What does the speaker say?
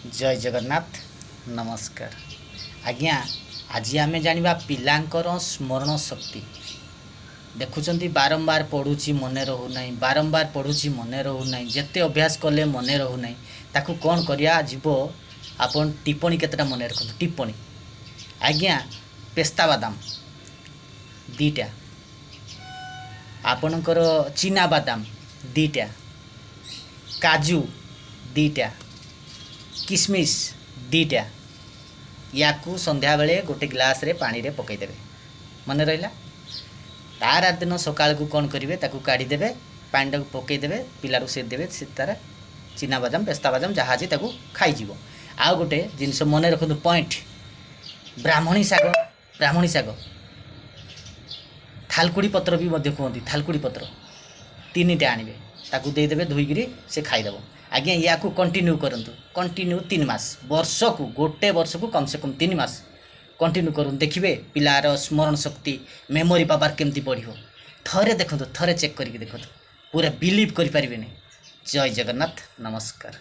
ଜୟ ଜଗନ୍ନାଥ, ନମସ୍କାର ଆଜ୍ଞା। ଆଜି ଆମେ ଜାଣିବା ପିଲାଙ୍କର ସ୍ମରଣ ଶକ୍ତି। ଦେଖୁଛନ୍ତି, ବାରମ୍ବାର ପଢ଼ୁଛି ମନେ ରହୁନାହିଁ, ବାରମ୍ବାର ପଢ଼ୁଛି ମନେ ରହୁନାହିଁ, ଯେତେ ଅଭ୍ୟାସ କଲେ ମନେ ରହୁନାହିଁ। ତାକୁ କ'ଣ କରିବା ଯିବ? ଆପଣ ଟିପ୍ପଣୀ କେତେଟା ମନେ ରଖନ୍ତୁ। ଟିପ୍ପଣୀ ଆଜ୍ଞା, ପେସ୍ତା ବାଦାମ 2ଟା, ଆପଣଙ୍କର ଚିନା ବାଦାମ 2ଟା, କାଜୁ 2ଟା, କିସମିସ୍ 2ଟା। ୟାକୁ ସନ୍ଧ୍ୟାବେଳେ ଗୋଟେ ଗ୍ଲାସ୍ରେ ପାଣିରେ ପକାଇଦେବେ। ମନେ ରହିଲା? ତାର ଦିନ ସକାଳକୁ କ'ଣ କରିବେ? ତାକୁ କାଢ଼ିଦେବେ, ପାଣିଟାକୁ ପକାଇଦେବେ, ପିଲାକୁ ସେ ଦେବେ। ସେ ତାର ଚିନାବାଦାମ, ପେସ୍ତା ବାଦାମ ଯାହା ଅଛି ତାକୁ ଖାଇଯିବ। ଆଉ ଗୋଟେ ଜିନିଷ ମନେ ରଖନ୍ତୁ, ପଏଣ୍ଟ, ବ୍ରାହ୍ମଣୀ ଶାଗ। ବ୍ରାହ୍ମଣୀ ଶାଗ, ଥାଲକୁଡ଼ି ପତ୍ର ବି ମଧ୍ୟ କୁହନ୍ତି। ଥାଲକୁଡ଼ି ପତ୍ର 3ଟା ଆଣିବେ, ତାକୁ ଦେଇଦେବେ ଧୋଇକିରି, ସେ ଖାଇଦେବ। ଆଜ୍ଞା, ୟାକୁ କଣ୍ଟିନ୍ୟୁ କରନ୍ତୁ, କଣ୍ଟିନ୍ୟୁ 3 ମାସ, ବର୍ଷକୁ ଗୋଟେ ବର୍ଷକୁ କମ୍ ସେ କମ୍ 3 ମାସ କଣ୍ଟିନ୍ୟୁ କରନ୍ତୁ। ଦେଖିବେ ପିଲାର ସ୍ମରଣ ଶକ୍ତି, ମେମୋରି ପାୱାର କେମିତି ବଢ଼ିବ। ଥରେ ଦେଖନ୍ତୁ, ଥରେ ଚେକ୍ କରିକି ଦେଖନ୍ତୁ, ପୁରା ବିଲିଭ୍ କରିପାରିବେନି। ଜୟ ଜଗନ୍ନାଥ, ନମସ୍କାର।